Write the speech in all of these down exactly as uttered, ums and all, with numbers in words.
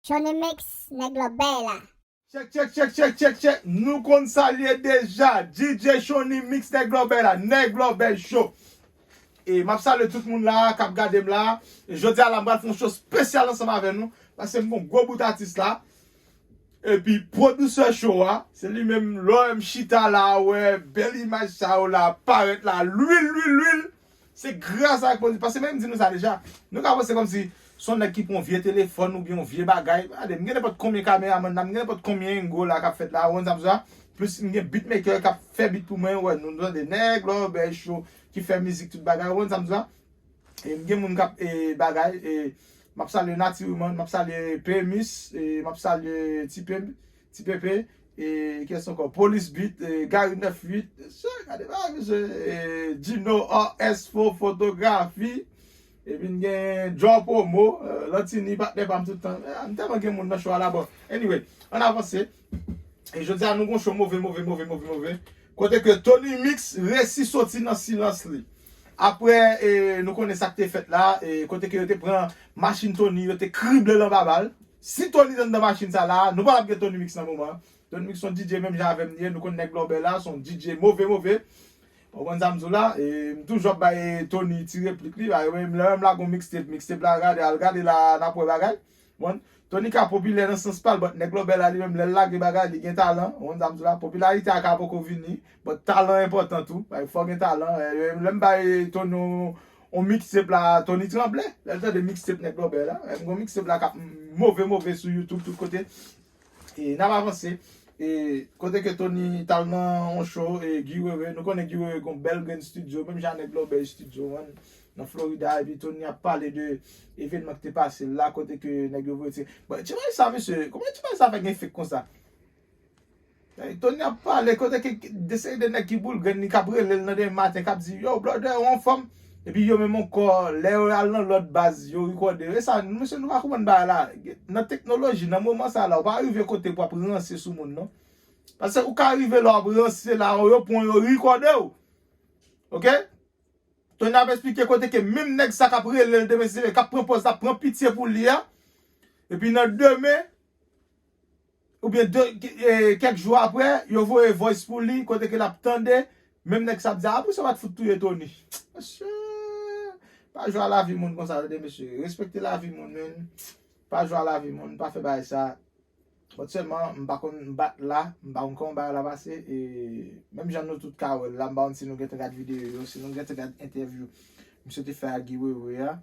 Shonny Mix, nèg lòbèy la. Tchèk, tchèk, tchèk, tchèk, tchèk, tchèk. Nou konn sa l ye deja. D J Shonny Mix, nèg lòbèy la, nèg lòbèy show. E m ap salye tout moun la k ap gade m la. E jodi a la, m pral fè yon show espesyal ansanm avè nou. Paske m gon gwo bout atis la. Epi pwodisè show a, se li menm lè m chita la, wè bèl imaj sa yo la parèt la, lwil, lwil, lwil. Se gras ak pwodisè, paske menm di nou sa deja. Nou ka panse kòmsi se yon nèg ki pran yon vye telefòn oubyen yon vye bagay. Gade, m gen nenpòt konbyen kameramann la, m gen nenpòt konbyen angle la k ap fèt la, ou konn sa m di la. Plis m gen beatmaker k ap fè beat pou mwen, wè, nou tande nèg lòbèy show ki fè mizik tout bagay, ou konn sa m di la. E m gen moun k ap e, bagay, e m ap salye Natiruman, m ap salye Pemis, e m ap salye Ti Pem, Ti Pepe, e kiyès ankò? Police Beat, e Gary nèf uit, se gade bagay, mesye, e Gino R S Fo Fotografi, epi n gen Djò Promo, e Lantini, patnè pa m tout tan. E, m tèlman gen moun nan show a la, bon. Anyway, ann avanse. E jodi a, nou gon show move, move, move, move, move. Kote ke Tony Mix resi soti nan silans li. Apre, e, nou konnen sa k te fèt la, e, kote ke yo te pran machin Tony, yo te krible l anba bal. Si Tony t anndan machin sa la, nou pa t ap gen Tony Mix nan moman an. Tony Mix se yon D J menm jan avè m li ye, nou konn nèg lòbèy la, se yon D J move, move. Ou konprann sa m di w la, e, m toujou ap bay Tony ti replik li, ba, menm lè m lage yon mixtape, mixtape la gade, al gade la, n ap wè bagay. Bon, Tony ka popilè nan sans pa l, but nèg lòbèy la li menm lè l lage bagay, li gen talan. Ou konn sa m di w la, popilarite a ka poko vini, but talan enpòtan tou. Like, fò w gen talan. E, lè m bay Tony yon, yon mixtape la, Tony tranble. Lè l tande mixtape nèg lòbèy la. E, m gon mixtape la k ap move, move sou YouTube tout kote. E n ap avanse. E kote ke Tony t al nan yon show, e Guy Wewe, nou konnen Guy Wewe gon bèl grenn studio, menm jan nèg lòbèy studio, man, nan Florida, epi Tony ap pale de evènman ki te pase la, kote ke nèg yo voye ti, bon, ti bagay sa, mesye, kòman ti bagay sa fè gen fake konsa? E, Tony ap pale, kote ke de seri de nèg ki boul grenn li, k ap rele l nan demen maten, k ap di, yo, brother, ou anfòm? Epi yo menm ankò, lè yo al nan lòt baz, yo rekòde yo. E sa, mesye, nou pa konprann bagay la. Nan teknoloji, nan moman sa la, ou pa rive kote pou ap ranse sou moun, non. Paske ou ka rive lè w ap ranse la, yo pran yo rekòde w. Oke? Tony ap esplike kote ke menm nèg sa k ap rele l demen se, k ap pran pòz la, pran pitye pou li a. Epi nan demen, oubyen de, e, kèk jou apre, yo voye voice pou li, kote ke l ap tande, menm nèg sa ap di, a, poukisa w pa t fout touye Tony? Mesye, pa jwe a lavi moun konsa, tande, mesye. Respekte lavi moun, menn. Pa jwe a lavi moun, pa fè bagay sa. But sèlman, m pa konn, m pa t la, m pa konn kòman bagay la pase, e menm jan nou tout ka wè l la, m pa konn si nou gentan gad videyo yo, si nou gentan gad entèvyou misye te fè ak Guy Wewe a.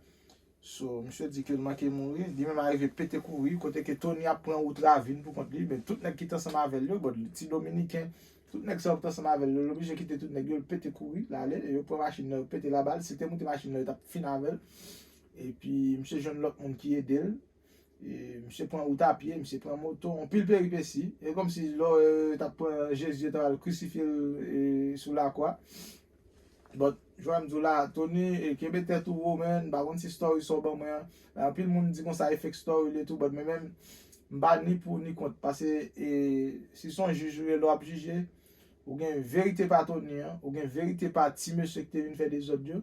So, misye di ke l manke mouri, li menm arive pete kouri, kote ke Tony ap pran wout ravin pou kont li, men tout nèg ki t ansanm avè l yo, bon, ti Dominiken, tout nèg sa yo ki t ansanm avè l yo, l oblije kite tout nèg yo, l pete kouri, l ale, e yo pran machin nan, yo pete labal, si l te moute machin nan, yo t ap fin avè l. Epi, misye jwenn lòt moun ki ede l. E, misye pran wout a pye, misye pran moto, anpil peripesi. E kòmsi lè w, e, t ap pran Jezi, yo t ap al krisifye l, e, sou lakwa. But, jan m di w la, Tony, e, kenbe tèt ou wo, man. M pa konn si story sa w ban mwen an. Anpil moun di konsa e fake story li tou, but mwen menm, m pa ni pou ni kont. Paske, e, si se yon jij ou ye, lè w ap jije, ou gen verite pa Tony an, ou gen verite pa ti mesye ki te vin fè dezòd yo.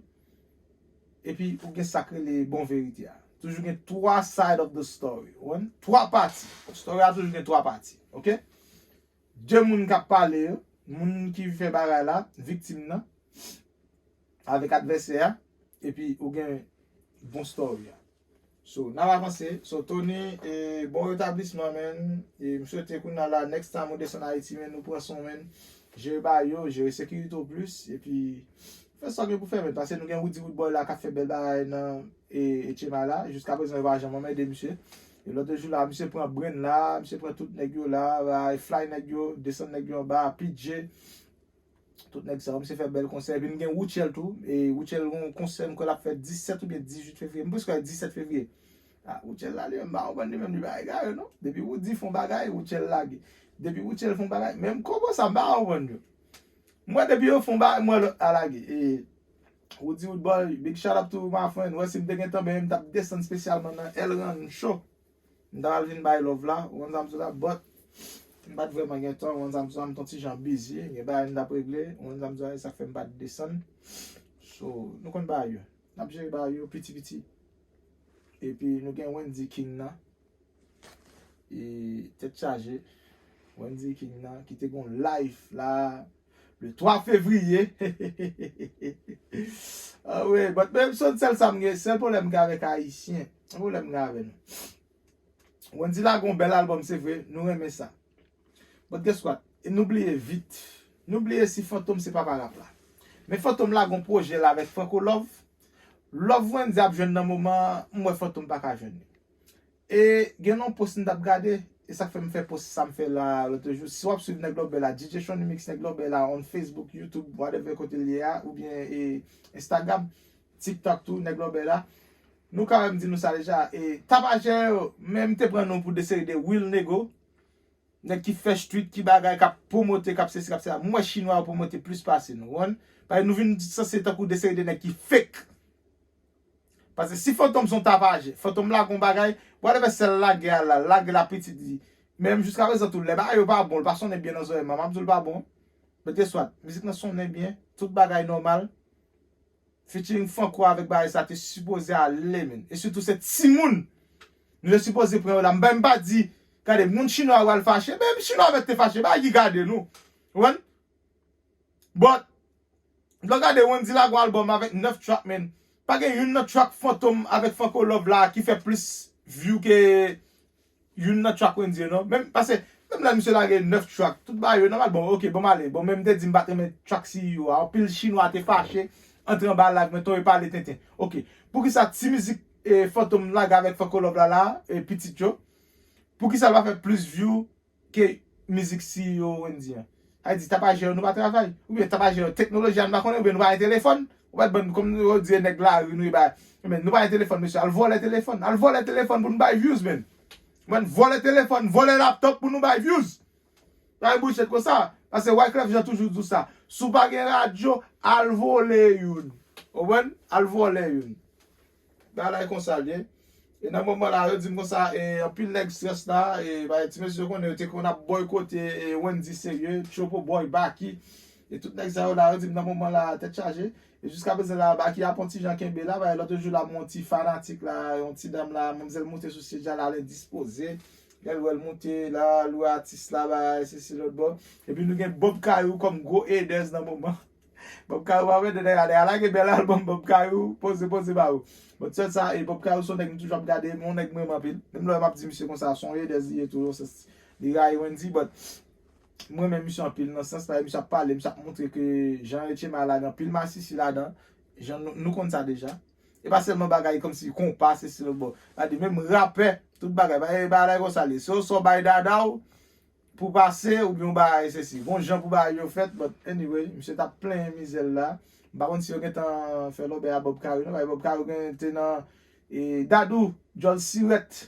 Epi ou gen sa k rele bon verite a. Toujou gen twa side of the story. Ou konprann? Twa pati. Story a toujou gen twa pati. Oke? De moun k ap pale yo, moun ki fè bagay la, viktim nan, avèk advèsè a, epi ou gen bon story a. So, n ap avanse. So, Tony, e, bon retablisman, man. E, m swete kounye a la, next time ou desann Ayiti, man, ou pran swen w, man. Jere bagay yo, jere sekirite w plis, epi fè sa w gen pou fè, man. Paske nou gen Roody Roodboy la k ap fè bèl bagay nan, e, H M I la. Jiska prezan, yo pa janm anmède misye. E lòt jou la, misye pran Brain la, misye pran tout nèg yo la, bay Fly nèg yo, desann nèg yo anba, P J. Tout nèg sa yo, misye fè bèl konsè. Epi n gen Rutshelle tou. E Rutshelle gon konsè m kwè l ap fè disèt oubyen dizuit fevriye. M prèske kwè disèt fevriye. A, Rutshelle la, li menm, m pa konprann li menm, li pa egare, non. Depi Roody fè yon bagay, Rutshelle lage. Depi Rutshelle fè yon bagay, menm konbo sa, m pa konprann yo. M wè depi yo fè yon bagay, m wè lòt la lage. E Roody Roodboy, big shout out to my friend. Wè si m te gen tan, men m t ap desann espesyalman nan El Rancho. M ta pral vin bay love la, ou konn sa m di w la, but m pa t vrèman gen tan, ou konn sa m di w la, m t yon ti jan busy, gen bagay m t ap regle, ou konn sa m di w la, e sa k fè m pa t desann. So, nou konn bagay yo. N ap jere bagay yo piti piti. Epi nou gen Wendy King nan. E tèt chaje. Wendy King nan ki te gon live la le twa fevriye. Ah wi, but menm son sèl sa m gen, sèl pwoblèm m gen avèk Ayisyen. Yon pwoblèm m gen avè nou. Wendy lage yon bèl album, se vre, nou renmen sa. But guess what? E nou bliye vit. Nou bliye si Fantom se papa rap la. Men Fantom lage yon pwojè la avèk Franco Love. Love Wendy ap jwenn nan moman, m wè Fantom pa ka jwenn li. E gen yon post m t ap gade, e sa k fè m fè post sa m fè la lòt jou. Si w ap swiv Nèg Lòbè la, D J Sean Remix Nèg Lòbè la on Facebook, YouTube, whatever kote l ye a, oubyen e, Instagram, TikTok tou, Nèg Lòbè la. Nou ka wè m di nou sa deja. E tapajè yo, men m te pran nou pou de seri de real nego. Nèg ki fè street, ki bagay, k ap pwomote, k ap sesi, k ap sela. M wè chinwa yo pwomote plis pase nou, ou konprann? Paske nou vin sanse tankou de seri de nèg ki fake. Paske si Fantom se yon tapajè, Fantom lage yon bagay, whatever sèl lage a la, lage la pitit li. Men jiska prezan tou, lè bagay yo pa bon, l pa sonnen byen nan zòrèy mwen, m ap di w l pa bon. But guess what? Mizik lan sonnen byen, tout bagay nòmal. Featuring Franco avèk bagay sa te sipoze ale, men. E sitou se timoun. Nou te sipoze pran yo la. M pa, m pa di, gade, moun chinwa yo al fache, men chinwa yo mèt te fache, bagay ki gade nou. Ou konprann? But, lè w gade Wendy lage yon album avèk nèf track, men. Pa gen youn nan track Fantom avèk Franco Love la ki fè plis view ke youn nan track Wendy yo, non. Menm, paske, menm lè misye lage nèf track, tout bagay yo nòmal. Bon, ok, bon, m ale. Bon, men m te di m pa t renmen track C E O a. Anpil chinwa te fache, antre anba live mwen, tonbe pale tenten. Ok. Poukisa ti mizik, eh, Fantom lage avèk Franco Love la, la, eh, pitit yo? Poukisa l pa fè plis view ke mizik C E O Wendy an? Sa vle di, tapajè yo, nou pa travay? Oubyen tapajè yo, teknoloji a nou pa konnen? Oubyen nou pa gen telefòn? Ou pa t bann, kòm yo di, nèg lari, nou ye bay. Men nou pa gen telefòn, mesye. Al vòlè telefòn. Al vòlè telefòn pou nou bay views, men. Ou konprann? Vòlè telefòn, vòlè laptop pou nou bay views. Pa gen bullshit konsa. Paske Wyclef Jean toujou di w sa. Si w pa gen radyo, al vòlè youn. Ou konprann? Al vòlè youn. Bagay konsa l ye. E nan moman la, yo di m konsa, e, anpil nèg strès la, e, ba, ti mesye yo konnen, yo te konn ap bòykote, e, Wendy serye, Chopo Boy, Baky, e tout nèg sa yo la, yo di m nan moman la, tèt chaje. E jiska prezan la, Baky ap yon ti jan kenbe la, ba, lòt jou la, m wè yon ti fanatik la, yon ti dam la, manmzèl moute sou stage la, l endispoze. Lè l wè l moute la, l wè atis la, ba, sesi lòt bò. Epi nou gen Bob Kayou kòm gwo haters nan moman. Bob Kayou pa pèdi nèg la, nèg la lage bèl album, Bob Kayou, poze, poze ba ou. But sèl sa, e Bob Kayou se yon nèg m toujou ap gade, men yon nèg m renmen anpil. Menm lè m ap di misye konsa, se yon haters li ye tou, se, li rayi Wendy, but m renmen misye anpil nan sans la, misye ap pale, misye ap montre ke jan Etchema la gen anpil masisi ladan, jan nou, nou konn sa deja. E pa sèlman bagay kòmsi konpa, sesi lòt bò. Gade, menm rapè, tout bagay, bagay, bagay konsa l ye. Se yon sò bay dada w, pou pase, oubyen yon bagay sesi. Gon jan pou bagay yo fèt, but anyway, misye t ap plenyen mizè l la. M pa konn si yo gentan fè lòbèy a Bob Kayou, non, paske Bob Kayou gen te nan, e, Dadou, djòl sirèt.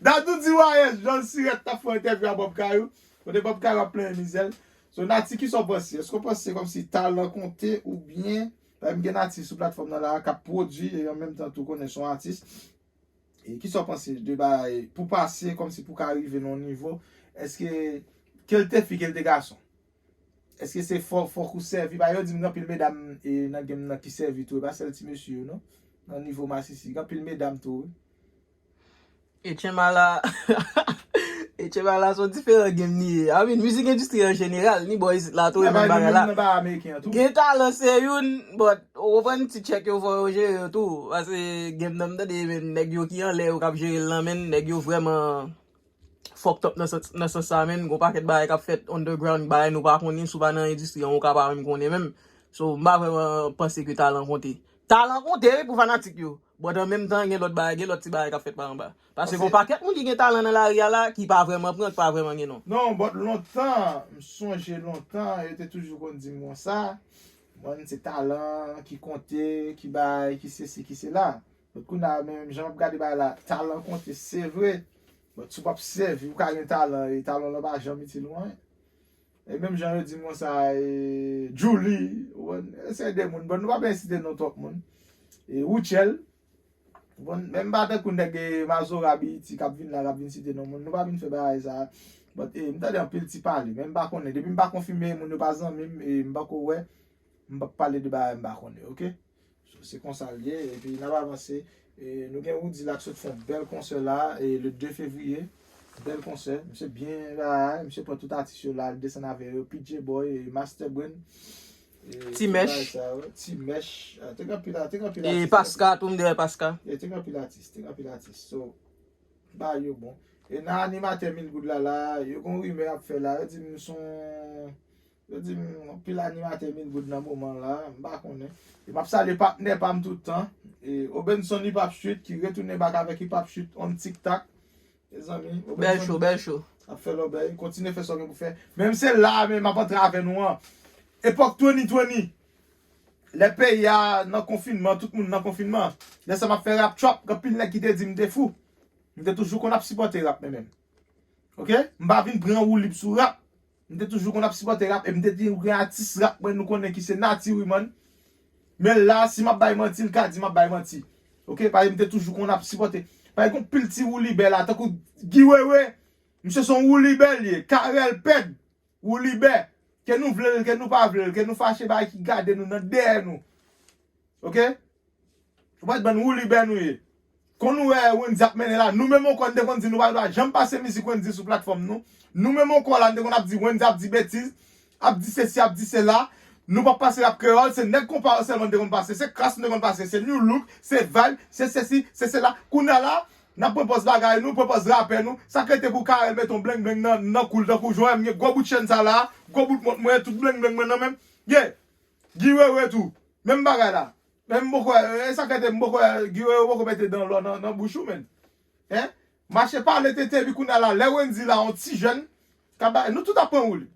Dadou di wayès, djòl sirèt t ap fè yon entèvyou a Bob Kayou. Kote Bob Kayou ap plenyen mizè l. So, Naty, kisa w panse? Èske w panse kòmsi talan konte oubyen, paske m gen Naty sou platfòm nan la, k ap pwodui, e an menm tan tou konnen se yon atis. E kisa w panse de bagay pou pase kòmsi pou ka rive nan yon nivo? Èske ke l te fi, ke l te gason? Èske se fò, fòk ou sèvi? Ba yo di m gen anpil medam e nan game nan ki sèvi tou, e pa sèl ti mesye yo non. Nan nivo masisi, gen anpil medam tou wi. Etchema la, Etchema la se yon diferan game li ye. I mean, mizik endistri an jeneral, ni bò isit la tou, e menm bagay la. Gen talan se youn, but ou konprann ti tchèk yo fò yo jere yo tou. Paske game nan m tande men nèg yo ki anlè yo k ap jere l lan men, nèg yo vrèman fucked up nan sans, nan sans sa men, gon pakèt bagay k ap fèt underground, bagay nou pa konnen, si w pa nan endistri an ou ka pa menm konnen menm. So, m pa vrèman panse ke talan konte. Talan konte wi pou fanatik yo, but an menm tan gen lòt bagay, gen lòt ti bagay k ap fèt pa anba. Paske gon pakèt moun ki gen talan nan lari a la, ki pa vrèman pran, ki pa vrèman gen non. Non, but lontan, m sonje lontan, yo te toujou konn di m konsa, mwen se talan ki konte, ki bay, ki sesi, ki sela. But kounye a menm jan m ap gade bagay la, talan konte, se vre. But si w p ap sèvi, ou ka gen talan, e talan w lan pa janm itil ou anyen. E menm jan yo di m konsa, e, Djouly, ou konprann, e se de moun, but nou pa bezwen site non twòp moun. E Rutshelle, ou konprann, men m pa tankou nèg, e, Mazora, B E T k ap vin la, k ap vin site non moun, nou pa vin fè bagay sa. But, e, m tande anpil ti pale, men m pa konnen, depi m pa konfime, moun yo pa zanmi m, e m pako wè, m p ap pale de bagay m pa konnen, ok? So, se konsa l ye, epi n ap avanse. E nou gen Roody la k sot fè yon bèl konsè la, e le de fevriye. Bèl konsè. Misye byen la, misye pran tout atis yo la, li desann avè yo, P J Boy, e Master Brain. E Ti tout Mèch. Bagay sa yo, Ti Mèch. Ah, te gen anpil a-, te gen anpil E atis, Paska, tou m dèyè Paska. E te gen anpil atis, te gen anpil atis. So, bagay yo bon. E nan animatè mil goud la, la, yo gon rimè ap fè la, yo di m son, yo di m anpil animatè mil goud nan moman la, m pa konnen. E m ap salye patnè pa m tout tan. E Obenson Hip Hop Street ki retounen back avèk Hip Hop Street on TikTok. Mezanmi, Bèl Obenson show, bèl show. Ap fè lòbèy, kontinye fè sa w gen pou fè. Menm se la menm m ap antre avè nou an. Epòk twenty twenty. Lè peyi a nan konfinman, tout moun nan konfinman. Lè sa m ap fè rap trap, gen anpil nèg ki te di m te fou. M te toujou konn ap sipòte rap mwen menm. Oke? M pa vin pran woulib sou rap. M te toujou konn ap sipòte rap e m te di gen atis rap mwen nou konnen ki se Nati Wiman. Men la, si m ap bay manti, l ka di m ap bay manti. Oke? Paske m te toujou konn ap sipòte. Paske gon pil ti woulibè la, tankou Guy Wewe. Misye se yon woulibè l ye. Carel Pèd, woulibè. Ke nou vle l, ke nou pa vle l, ke nou fache, bagay ki gade nou nan dèyè nou. Oke? Ou pa t bann woulibè nou ye. Kon nou wè Wendy ap mennen la, nou menm ankò n te konn di nou pa dwa janm pase mizik Wendy sou platfòm nou. Nou menm ankò la, n te konn ap di Wendy ap di betiz, ap di sesi, ap di sela. Nou p ap pase rap kreyòl, se nèg konpa yo sèlman n te konn pase, se Krass nou te konn pase, se New Look, se Vibe, se sesi, se sela. Kounye a la, n ap pran pòz bagay nou, pran pòz rapè nou. Sa k rete pou Carel mete yon blengblenng nan, nan kou l tankou Joel, m gen gwo bout chèn sa la, gwo bout mont mwen, tout blengblenng mwen nan men m. Yeah! Guy Wewe tou, menm bagay la. Men m poko, e sa k rete m poko, Guy Wewe poko mete dan lò nan, nan bouch ou, menn. Hein? Mache pale tete, epi kounye a la, lè Wendy la, yon ti jèn, k ap ba, nou tout ap pran woulib.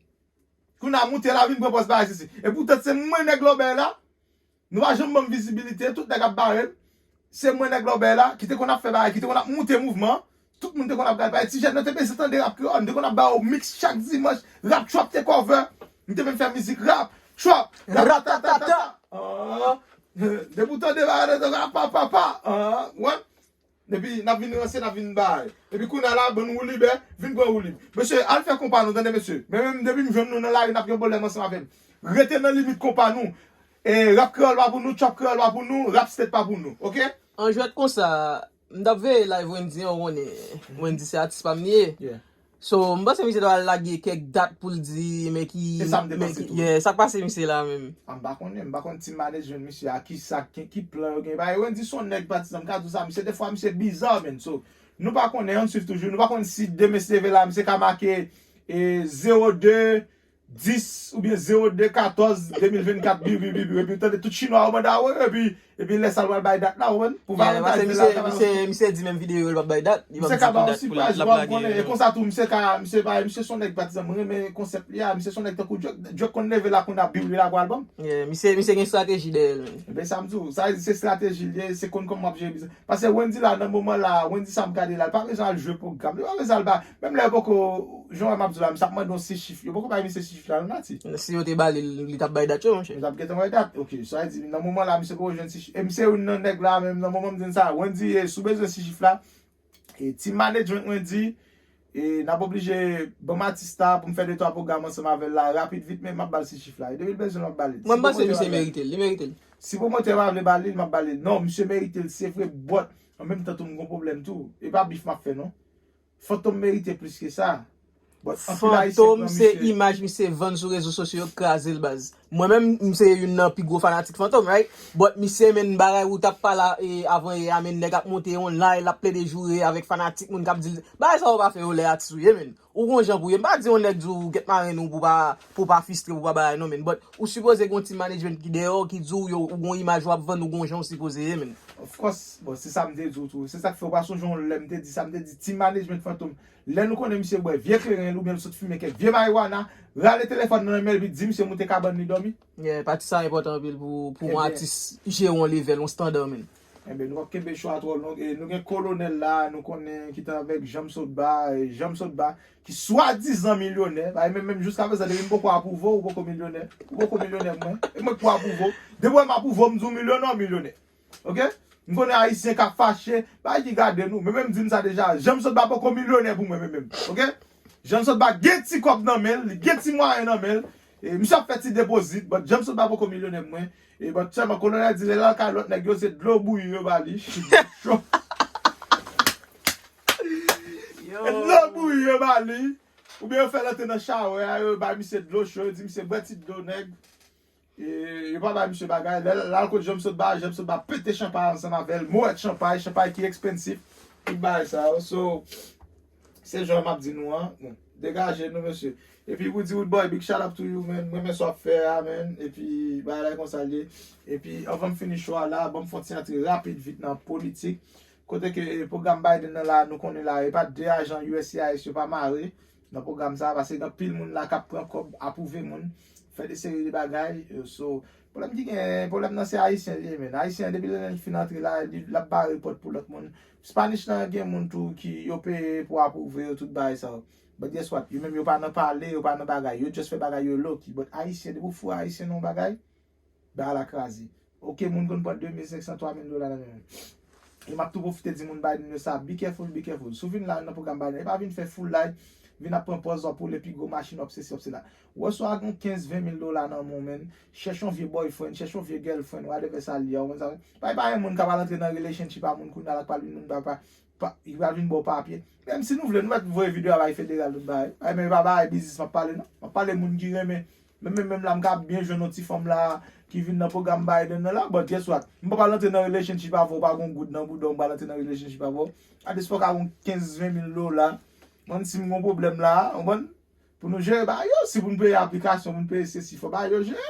Kounye a moute la, vin pran pòz bagay sesi. E poutan se mwen nèg lòbèy la, nou pa janm ban m vizibilite, tout nèg ap bare m. Se mwen nèg lòbèy la, ki te konn ap fè bagay, ki te konn ap moute mouvman. Tout moun te konn ap gade bagay. Ti jèn nan te bezwen tande rap kreyòl. M te konn ap ba yo mix chak dimanch. Rap trap te cover. M te menm fè mizik rap trap. Ratatatata. Ah. Depi w tande bagay la, rap pa pa pa. Ah. Wè. Depi n ap vin ranse, n ap vin bay. Epi kounye a la, bann woulibè, vin pran woulib. Mesye, al fè konpa nou, tande mesye. Men menm depi m jwenn nou nan lari, n ap gen pwoblèm ansanm avè m. Rete nan limit konpa nou. E rap kreyòl pa pou nou, trap kreyòl pa pou nou, rap state pa pou nou. Oke? An jwèt konsa, m t ap veye live Wendy an, ou konnen Wendy se atis pa m li ye. Yeah. So, m panse misye ta pral lage kèk dat pou l di, men ki, E sa m te men panse ki, tou. Yeah, sa k pase misye la menm? Ah, m pa konnen, m pa konn team management misye a, ki sa, ki, ki plan yo gen. Paske Wendy se yon nèg patizan, m ka di w sa, misye defwa, misye biza, menn. So, nou pa konnen, ann swiv toujou. Nou pa konn si demen se leve la, misye ka make, e, zewo de, dis oubyen zewo de katòz de mil vennkat, biw, biw, biw, biw, epi w tande tout chinwa yo mande a woy, epi, epi lè sa l pral bay dat la, ou konprann? Pou Valentine Day la, misye, misye di menm videyo l p ap bay dat, li p ap di ki dat pou l ap lage. Misye ka ba yon sipriz, bon, konnen, e konsa tou, misye ka, misye pa, misye se yon nèg patizan, mwen renmen konsèp li a, misye se yon nèg tankou Drake, Drake konn leve la kounye a, biw, li lage yon album. Yeah, misye, misye gen estrateji dèyè l, menn. Ebyen, sa m di w, sa se estrateji li ye, se konn kòman w ap jere biznis. Paske Wendy la, nan moman la, Wendy sa m gade la, li pa bezwen al jwe pwogram, li pa bezwen al ba, menm lè yo poko, jan wè m ap di w la, misye ap mande yon sis chif, yo poko bay misye sis chif la, non, Nati. Si yo te ba li l, li t ap bay dat yo, monchè. Li t ap gentan bay dat, oke. Sa vle di, nan moman la, misye poko jwenn sis chif. E misye youn nan nèg la, menm nan moman m di n sa, Wendy, e, si w bezwen sis chif la, e, team management Wendy, e, n ap oblije ban m atis la pou m fè de twa pwogram ansanm avè l la, rapid, vit, men m ap ba l sis chif la. E depi l bezwen l, m ap ba l li. Mwen, m panse misye merite l, li merite l. Si pwomotè pa vle ba li l, m ap ba li l. Non, misye merite l, se vre, but, an menm tan tou, m gon pwoblèm tou. E pa bif m ap fè, non. Fantom merite plis ke sa. But, anpil Ayisyen Fantom pran se misye. Imaj misye vann sou rezo sosyo yo k kraze l, baz. Mwen menm, m se youn nan pi gwo fanatik Fantom, right? But misye, menn, bagay ou t ap pale, e, avan yè a, menn, nèg ap monte online, l ap plede joure avèk fanatik, moun k ap di l, bagay sa yo pa fè yo lè atis ou ye, menn. Ou gon jan pou ye. M pa di yon nèg di w get marenn ou pou pa, pou pa fistre, pou pa bagay non, menn. But ou sipoze gon team management ki dèyè w, ki di w, yo, ou gon imaj w ap vann, ou gon jan w sipoze ye, menn. Of course, bon, se sa m te di w tou. Se sa k fè w pa sonje yon lè m te di sa, m te di team management Fantom. Lè nou konnen misye bwè vye kleren li oubyen l sot fimen kèk vye marijuana, rale telefòn nan men l epi di misye moute kabann li dòmi. Yeah, pati sa enpòtan anpil pou, pou yon atis jere yon level, yon standard, menn. Enben, nou p ap kenbe cho a twò long. E nou gen Kolonèl la, nou konnen ki t avèk Janm Sotba, e Janm Sotba, ki swadizan milyonè. Bay menm, menm jiskaprezan, depi m poko apwouve w, ou poko milyonè. Ou poko milyonè pou mwen. E mwen k pou apwouve w. Depi w wè m apwouve w, m di w milyonè, w milyonè. Oke? M konnen Ayisyen ka fache, bay ki gade nou. Men menm di m sa deja, Janm Sotba poko milyonè pou mwen, men menm. Oke? Janm Sotba gen ti kòb nan men l, li gen ti mwayen nan men l. E misye ap fè ti depozit, but Jameson pa poko milyonè mwen. E but sèlman Kolonèl di lè l al kay lòt nèg yo se dlo bouyi yo ba li. Cho. E dlo bouyi yo ba li. Oubyen yo fè l antre nan shower a, yo bay misye dlo cho, yo di misye bwè ti dlo nèg. E yo pa bay misye bagay. Lè l al kot Jameson ba, Jameson ba pete chanpay ansanm avè l, mowèt chanpay, chanpay ki expensive, tout bagay sa yo. So, se jan m ap di nou an. Bon, degaje nou, mesye. Epi Woody Woodboy, big shout out to you, man. Mwen renmen sa w ap fè a, man. Epi bagay la e konsa l ye. Epi anvan m fini show a la, ban m fè yon ti antre rapid vit nan politik. Kote ke pwogram Biden nan la, nou konnen la, e pa de ajan U S C I S yo pa mare nan pwogram sa, paske gen anpil moun la k ap pran kòb, apwouve moun, fè de seri de bagay. So, pwoblèm ki gen, pwoblèm nan se Ayisyen li ye, men. Ayisyen an, depi lè l fin antre la, li, l ap bare pòt pou lòt moun. Spanish lan gen moun tou ki yo peye pou apwouve yo, tout bagay sa yo. But guess what? Yo menm yo pa nan pale, yo pa nan bagay. Yo just fè bagay yo low key. But Ayisyen, depi w foure Ayisyen nan yon bagay, bagay la kraze. Oke, moun konn pran de mil senk san, twa mil dola nan men moun. E m ap tou pwofite di moun Biden yo sa, be careful, be careful. Si w vin la nan pwogram Biden, e pa vin fè full life, vin ap pran pòz w ap woule pi gwo machin w ap sesi, w ap sela. Wè si w gen kenz, ven mil dola nan men w, men, chèche yon vye boyfriend, chèche yon vye girlfriend, whatever sa l ye a, ou konn sa. Pa, pa gen moun k ap al antre nan relationship a moun kounye a la k pral vin moun pa, pa, pa, ki pral vin ba w papye. Menm si nou vle, nou mèt voye videyo a bay federal tout bagay. Ay, men e pa bagay biznis m ap pale, non. M ap pale moun ki renmen. Menm, menm, menm la, m ka byen jwenn yon ti fanm la ki vin nan pwogram Biden nan la. But guess what? M pa pral antre nan relationship avè w, pa gen goud nan bouda w, m pral antre nan relationship avè w. At least fò w ka gen kenz, ven mil dola. Mwen, si m gen yon pwoblèm la, w konprann? Pou nou jere bagay yo, si pou n peye aplikasyon, pou n peye sesi, fò bagay yo jere.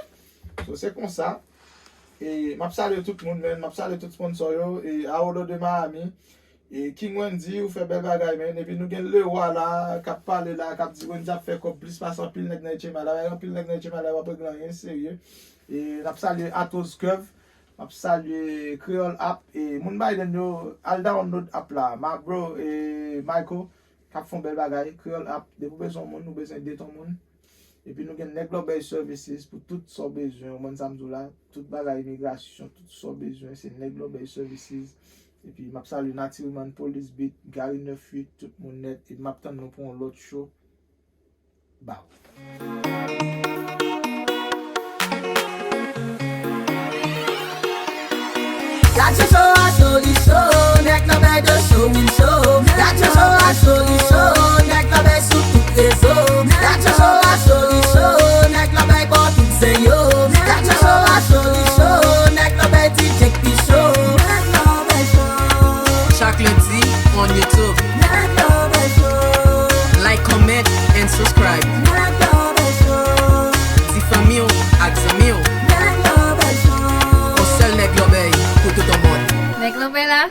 So, se konsa. E m ap salye tout moun, man. M ap salye tout sponsor yo. E Aolo de Miami. E King Wendy, ou fè bèl bagay, man. Epi nou gen Lewa la, k ap pale la, k ap di Wendy ap fè kòb plis pase anpil nèg nan H M I la. Anpil nèg nan H M I la, yo pa regle anyen serye. E n ap salye Atos Curve. M ap salye Kreyòl App. E moun Biden yo, al download app la. Ma bro, e Michael, k ap fè yon bèl bagay. Kreyòl App, depi w bezwen yon moun, ou bezwen date yon moun. Epi nou gen Nèg Lòbèy Services pou tout sa w bezwen. Ou konprann sa m di w la? Tout bagay imigrasyon, tout sa w bezwen, se Nèg Lòbèy Services. Epi m ap salye Natiruman, Police Beat, Gary nèf uit, tout moun nèt. Epi m ap tann nou pou yon lòt show. Baw. Gad show a soli cho, nèg nan bèy de cho, wi cho. Gad show a soli cho, nèg nan bèy sou tout rezo. Gad show a soli cho, nèg nan bèy bò tout zen yo. Gad show a soli cho, nèg nan bèy D J k pi cho. Nèg nan bèy cho. Chak lendi on YouTube. Nèg nan bèy cho. Like, comment and subscribe. Nèg nan bèy cho. Di fanmi w ak zanmi w. Nèg nan bèy cho. Yon sèl nèg lòbèy pou tout yon mond. Nèg lòbèy la.